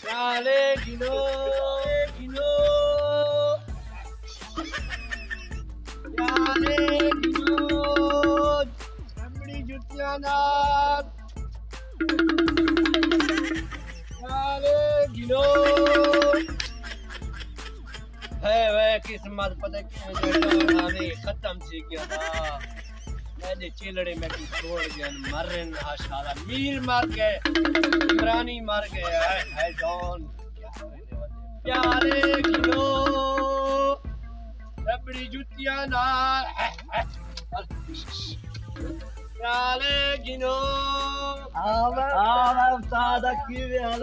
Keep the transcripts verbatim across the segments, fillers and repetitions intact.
چالے گھنو، گھنو۔ چالے گھنو۔ ربڑی جتیاں نال۔ چالے گھنو۔ ہے وے قسمت پتہ کیویں جو ڈوڑا نہیں ختم تھی گیا ہا۔ میݙے چیلڑے میکوں چھوڑ ڳئن، مرن ہا شالا، میر مر ڳئے، عمرانی مر ڳئے، ہائے ہائے ڈون۔ پیالے گھنو، ربڑی جتیاں نال۔ پیالے گھنو۔ آ میں، آ میں استاد، کیویں حال؟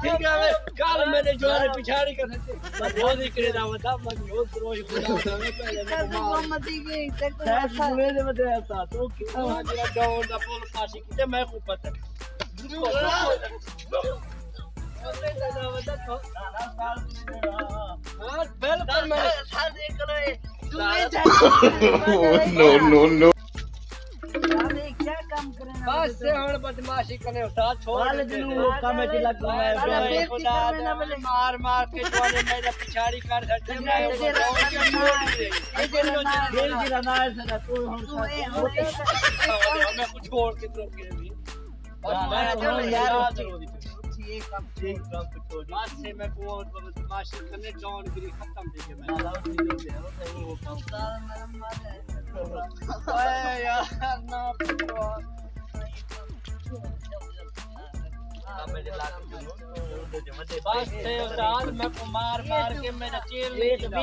ٹھیک ہے، کل میݙے جوڑے پچھاڑی کر سکتے۔ میں دھوزی کرے دا ودا، میں دھوز روئی خدا دا، میں پہلے میں مار۔ سائز سویرے ودے ایسا، تو کیا؟ ہاں، جڑا ڈاؤن دا پل پاشی کیتے، میں کو پتہ۔ ہاں، بالکل میں۔ نو، نو، نو۔ بس سے ہݨ بدمعاشی کنے استاد، چھوڑ ݙے۔ کم وچ لڳ ڳئے۔ مار مار کے جوانے میݙا پچھاڑی کر سٹے۔ میں میں کچھ چھوڑ کے تو کے بھی۔ بس میں یار، بس سے میں کو بدمعاشی کنے ڈاؤن گری ختم تھی ڳئے میں۔ اے یار، نہ پچھو۔ بس تھے استاد، میں کو مار مار کے میݙا چیل نہیں تھیندا۔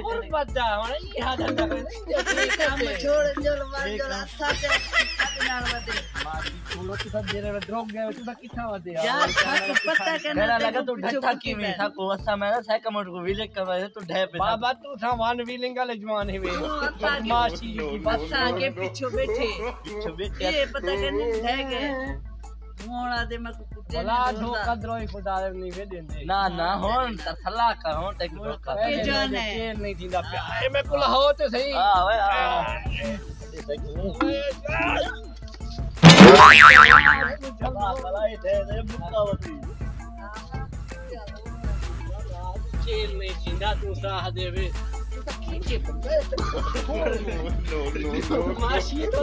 غربت دا ہݨ ایہا دھندا۔ کم چھوڑ، چل مر، چل ہتھاں تے ہتھ نال ودے۔ ماسی چھوڑو، تساں جیڑے ویلے ڈرگ گئے، تساں کتھاں ودے آ؟ یار، ساکوں پتہ کائنی میݙا لڳا توں ڈھٹا کیویں، ساکوں اساں میں نا سائیکل موٹر کو ویلے کروایا، توں ڈھے پے۔ بابا، تساں ون ویلنگ والے جوان ہیوے۔ ماسی جی، بس آگے پچھو بیٹھے۔ پچھو بیٹھے۔ اے پتہ کائنی ڈھے ڳئے۔ ہݨ آدھے میں کو کتے بلا نہیں دھوکا ݙیندا۔ دروئی خدا دے نہیں وے ݙیندے۔ نہ، نہ، ہݨ تاں صلاح کر، ہݨ تیکوں دھوکا اے کر۔ جان ہے۔ چیل نہیں تھیندا پیا۔ اے میں کو لہو تے صحیح۔ آ، اوئے، آ۔ چیل نہیں تھیندا، توں ساہ دے وے۔ ماشی تو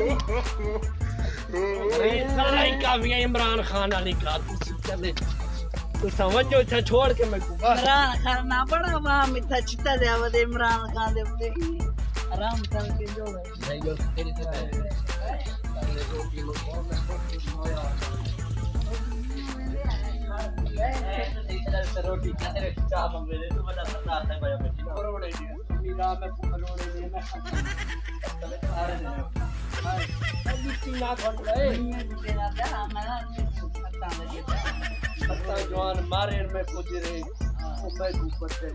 سارا ہی کافی ہے عمران خان والی گل۔ تسی چلے، تساں ونڄو اتھاں چھوڑ کے میکوں بس۔ عمران خان نہ بڑا وہاں مٹھا چٹا دے آوے دے عمران خان دے اتے۔ آرام کر کے جو ہے۔ روٹی کھاتے رہے، چاہ منگوے دے، تو بڑا سردار تھا بھائی، بیٹھی نا۔ کروڑے دی۔ میرا میں کروڑے دے، میں جوان مارے میں کچھ رہے، او میں کو پتے۔